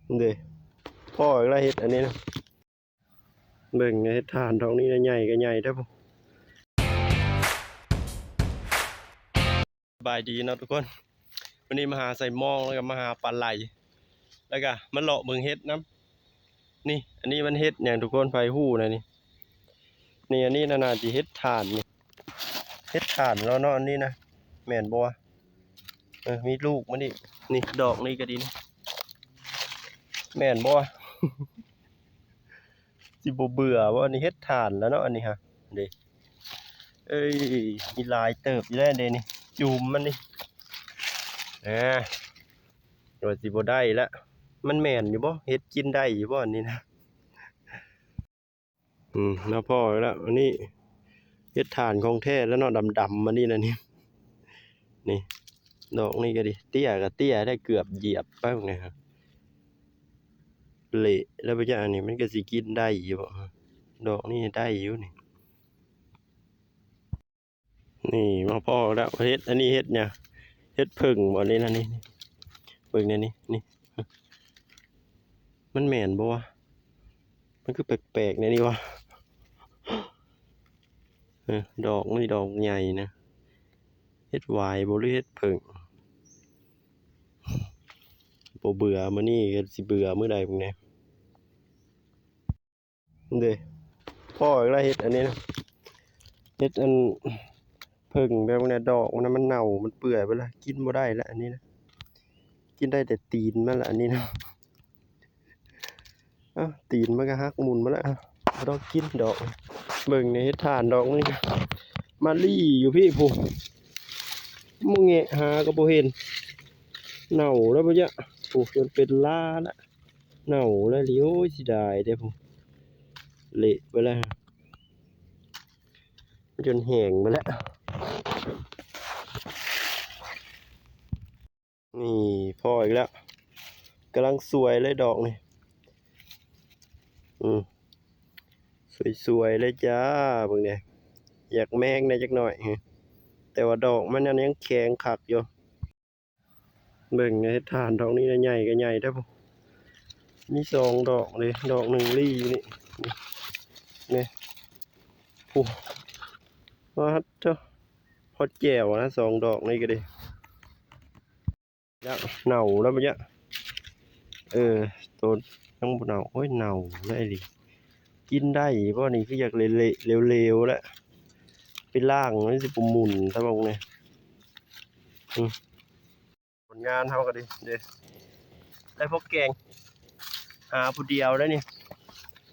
ເດ້ ພໍ້ອີກແລ້ວເຫັດອັນນີ້ນະ. ເບິ່ງເຫັດຖ່ານດອກນີ້ນະ ໃຫຍ່ກໍໃຫຍ່ແທ້ພຸ້ນ. ສະບາຍດີເນາະທຸກຄົນ, ມື້ນີ້ມາຫາໄຊມອງ ແລ້ວກໍມາຫາປາໄຫຼ ແລ້ວກໍມາເລາະເບິ່ງເຫັດນຳ. ນີ້ ອັນນີ້ມັນເຫັດຫຍັງທຸກຄົນ ໃຜຮູ້ແດ່ນີ້? ນີ້ ອັນນີ້ນະ ໜ້າຊິເຫັດຖ່ານນີ້ ເຫັດຖ່ານແລ້ວເນາະ ອັນນີ້ນະ ແມ່ນບໍ່ວະ? ເອີ ມີລູກມັນອີກ ນີ້ ດອກນີ້ກໍດີນະ ແມ່ນບໍ່ວະ? ຊິບໍ່ເບື່ອບໍ່? ອັນນີ້ເຫັດຖ່ານແລ້ວເນາະ ອັນນີ້ຫະ ເດ້. ເອີຍ ມີຫຼາຍເຕີບຢູ່ແລ້ວເດ້ນີ້ ຈຸ່ມມັນນີ້ ອາ ວ່າຊິບໍ່ໄດ້ລະ. ມັນແມ່ນຢູ່ບໍ່? ເຫັດກິນໄດ້ຢູ່ບໍ່ອັນນີ້ນະ? ອືມ ມາພໍ້ແລ້ວ ອັນນີ້ເຫັດຖ່ານຂອງແທ້ແລ້ວເນາະ ດຳໆ ອັນນີ້ນະນີ້. ນີ້ ດອກນີ້ກໍດີ ເຕ້ຍກໍເຕ້ຍໄດ້ ເກືອບຢຽບໄປພຸ້ນນະ ເລະແລ້ວໄປຈ້າ. ອັນນີ້ມັນກໍຊິກິນໄດ້ຢູ່ບໍ່? ດອກນີ້ໄດ້ຢູ່ນີ້. ນີ້ມາພໍ້ແລ້ວ ເຫັດ ອັນນີ້ເຫັດຫຍັງ? ເຫັດເຜິ້ງບໍ່ນີ້ນະ? ນີ້ ນີ້ ເບິ່ງແນວນີ້ ນີ້ ມັນແມ່ນບໍ່ວະ? ມັນຄືແປກໆແນວນີ້ວະ? ເອີ ດອກນີ້ດອກໃຫຍ່ນະ. ເຫັດຫວາຍບໍ່ ຫຼືເຫັດເຜິ້ງ? ບໍ່ເບື່ອມື້ນີ້ກໍຊິເບື່ອມື້ໃດພຸ້ນແດ່. ເດ້ ພໍ້ອີກແລ້ວເຫັດອັນນີ້ນະ ເຫັດອັນເຜິ້ງແບບນີ້ ດອກມັນນະ ມັນເນົ່າ ມັນເປື່ອຍໄປແລ້ວ ກິນບໍ່ໄດ້ແລ້ວອັນນີ້ນະ. ກິນໄດ້ແຕ່ຕີນມັນລະອັນນີ້ນະ. ເອົ້າ ຕີນມັນກໍຫັກໝຸ່ນໝົດແລ້ວ ເອົ້າ ບໍ່ຕ້ອງກິນດອກ. ເບິ່ງໃນເຫັດຖ່ານດອກນີ້ ມາລີ້ຢູ່ພີ້ພຸ້ນ ບໍ່ແງະຫາກໍບໍ່ເຫັນ ເນົ່າແລ້ວບໍ່ຍະ ໂອ້ ຈົນເປັນລາລະ. ເນົ່າແລ້ວນີ້ ໂອ້ຍ ເສຍດາຍແທ້ພຸ້ນ ເລະໄປແລ້ວ ຈົນແຫ້ງໄປແລ້ວ. ນີ້ພໍ້ອີກແລ້ວ ກຳລັງສວຍເລີຍດອກນີ້ ອືມ ສວຍໆເລີຍຈ້າ. ເບິ່ງແດ່ ຢາກແມງແດ່ຈັກໜ້ອຍ ແຕ່ວ່າດອກມັນນັ້ນຍັງແຂງຄັກຢູ່. ເບິ່ງເຫັດຖ່ານດອກນີ້ນະ ໃຫຍ່ກໍໃຫຍ່ແທ້ພຸ້ນ ມີສອງດອກເດ້ ດອກໜຶ່ງລີ້ຢູ່ນີ້ ນີ້ ນີ້ ໂອ້ ປາດໂທ້ ພໍແຈ່ວນະ ສອງດອກນີ້ກໍດີ. ແລ້ວເນົ່າແລ້ວບໍ່ຍະ ເອີ ໂຕຍັງບໍ່ເນົ່າ ໂອ້ຍ ເນົ່າແລ້ວອີ່ຫຼີ. ກິນໄດ້ບໍ່ນີ້? ຄືຢາກເລະໆ ເຫຼວໆ ແລ້ວ ໄປລ້າງມັນຊິບໍ່ໝຸ່ນຊະບໍ່ນີ້. ອືມ ຜົນງານເຮົາກໍດີເດ້ ໄດ້ພໍແກງ ຫາຜູ້ດຽວໄດ້ນີ້.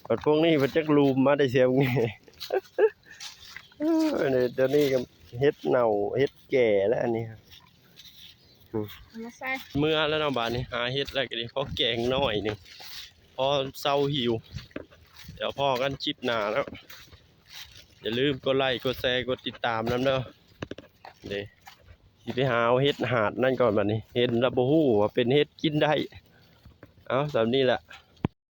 ບັດພວກນີ້ເພິ່ນຈັກລູມມາແຕ່ໃສ ເອີ ດຽວນີ້ກໍເຫັດເນົ່າ ເຫັດແກ່ແລ້ວອັນນີ້. ອືມ ເອົາມາໃສ່ ເມືອແລ້ວເນາະ ບາດນີ້ຫາເຫັດແລ້ວກໍດີ ພໍແກງໜ້ອຍໜຶ່ງ ພໍເຊົາຫິວ. ດຽວພໍ້ກັນຄລິບໜ້າເນາະ ຢ່າລືມກົດໄລ້ ກົດແຊ ກົດຕິດຕາມນຳເດີ ເດ້. ຊິໄປຫາເອົາເຫັດຫາດນັ້ນກ່ອນ ບາດນີ້ເຫັນແລ້ວບໍ່ຮູ້ວ່າເປັນເຫັດກິນໄດ້. ເອົາ ສ່ຳນີ້ແຫຼະ